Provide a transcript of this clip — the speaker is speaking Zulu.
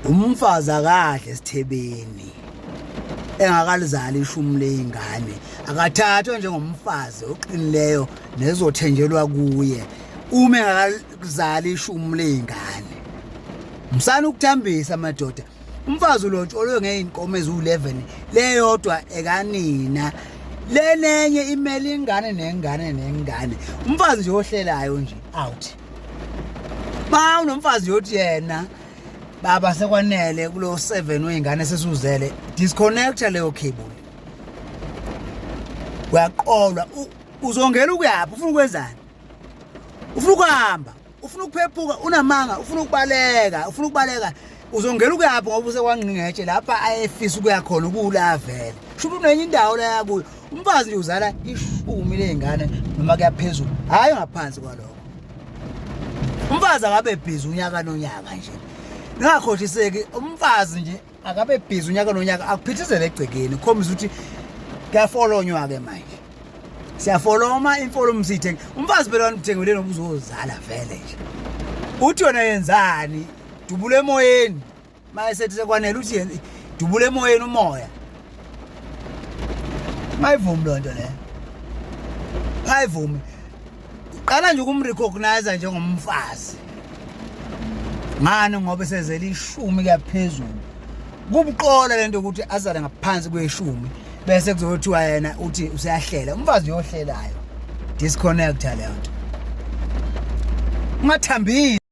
Umfazi akadle esithebeni engakalizali ishumi ley'ngane, akathathwa njengomfazi oqinileyo nezothenjelwa kuye uma engakalizali ishumi ley'ngane. Msana ukuthambisa madoda. Umfazi ulotsholwe ngey'nkomo eziwu-11, leyodwa ekanina, lenenye imele ingane nengane nengane. Umfazi nje ohlelayo nje out. Ma unomfazi yothi yena baba sekwanele kulo 7 wey'ngane sesuzele, disconnecta leyo cable. Uyaqolwa, uzongena ukuyaphi, ufuna ukwenzani, ufuna ukuhamba, ufuna ukuphephuka, unamanga, ufuna ukubaleka, ufuna ukubaleka, uzongena ukuyaphi ngoba usekwangqingetshe lapha ayefisa ukuya khona kula vele. Sho ukuthi unenye indawo la yakuyo. Umfazi nje uzala ishumi ley'ngane noma kuyaphezulu, hhayi ngaphansi kwalokho. Umfazi akabe bhizi unyaka nonyaka nje, ningakhohliseki. Umfazi nje akabe bhizi unyaka nonyaka, akuphithizele egcekeni, kukhombisa ukuthi kuyafolonywa-ke manje, siyafoloma imfolomo siyithenga. Umfazi phela wamthengele noba uzozala vele nje, uthi yona yenzani, dubula emoyeni. Mayesethi sekwanele, uthi dubula emoyeni umoya. Mayivumi loo nto leyo, mayivumi. Qala nje ukumrecognize njengomfazi ngani, ngoba esezele ishumi kuyaphezulu. Kubuqola lento ukuthi azale ngaphansi kweshumi bese kuzothiwa yena uthi useyahlela. Umfazi uyohlelayo, disconnecta leyo nto, ungathambisi.